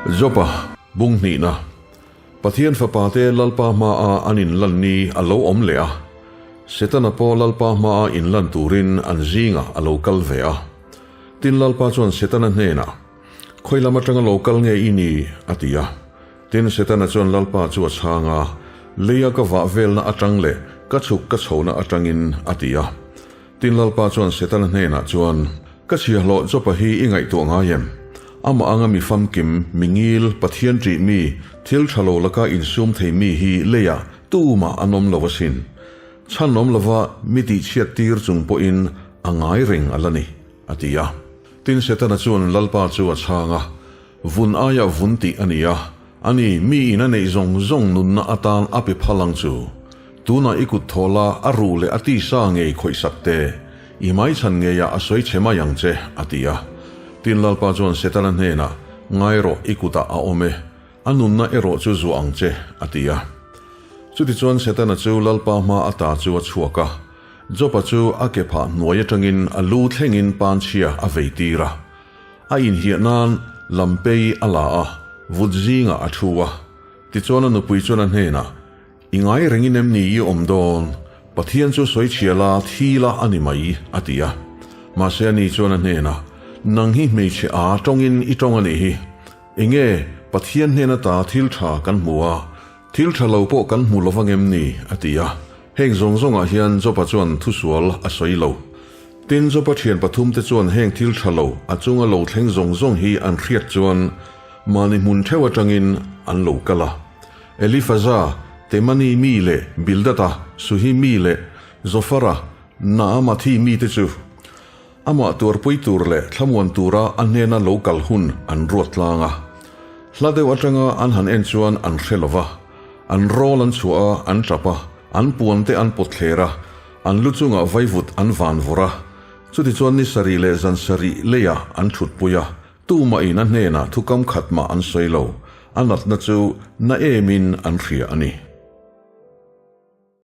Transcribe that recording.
Joba bung hnihna, Pathian fapate Lalpa hmaa an inlan ni a lo awm leh a, Setana pawh Lalpa hmaa inlan turin an zingah a lo kal ve a. Tin Lalpa chuan Setana hnenah, Khawi lam atanga lo kal nge i ni? a ti a. Tin Setana chuan Lalpa chu a chhang a, Leia ka vah velna atang leh ka chhuk ka chhohna atangin, a ti a. Tin Lalpa chuan Setana hnenah chuan, Ka chhiahhlawh Jopa hi i ngaihtuah ngai em? Amah anga mi famkim, mi ngil, Pathian ṭih mi, thil ṭha lo laka insum thei mi hi leiah tumah an awm lo asin. Chhan awm lova mi tihchhiat tir chung pawhin a ngai reng a la ni, a ti a. Tin Setana chuan Lalpa chu a chhang a, Vun aiah vun tih a ni a, ani, mi in a neih zawng zawng nunna atan a pe phal ang chu. Tunah i kut thaw la, a ruh leh a tisa ngei khawihsak te, i hmaichhan ngeiah a sawi chhe mai ang che, a ti a. Tin Lalpa chuan Setana hnenah, Ngai rawh, i kutah a awm e, a nunna erawh chu zuah ang che, a ti a. Chutichuan Setana chu Lalpa hma ata chu a chhuak a, Joba chu a ke phah hnuai atangin a lu thlengin panchhia a vei tir a. A inhiah nan lampei a la a, vut zingah a thu a. Tichuan a nupui chuan a hnenah, I ngai rengin em ni i awm dawn? Pathian chu sawi chhia la, thi la a ni mai, a ti a. Mahse ani chuan a hnenah, Nang hi hmeichhe a tawngin i tawng a nih hi. Enge Pathian hnen ata thil tha kan hmu a, thil tha lo pawh kan hmu lo vang em ni? a ti a. Heng zawng zawngah hian Joba chuan thusual a sawi lo. Tin, Joba thian pathumte chuan heng thil tha lo a chunga lo thleng zawng zawng hi an hriat chuan mahni hmun theuh atangin an lo kal a. Elifaza, Temani mi leh Bildada, Suhi mi leh Zofara, Naamathi mite chu amah tuarpui tur leh thlamuan tura a hnena lo kal hun an ruat tlang a. Hla deuh atanga an han en chuan an hre lo va, an rawl an chhuah a, an tap a, an puante an pawt thler a, An lu chungah vaivut an van vawrh a, chutichuan ni sarih leh zan sarih leiah an thutpui a, tumahin a hnenah thukam khat mah an sawi lo, a natna chu na emin an hria a ni.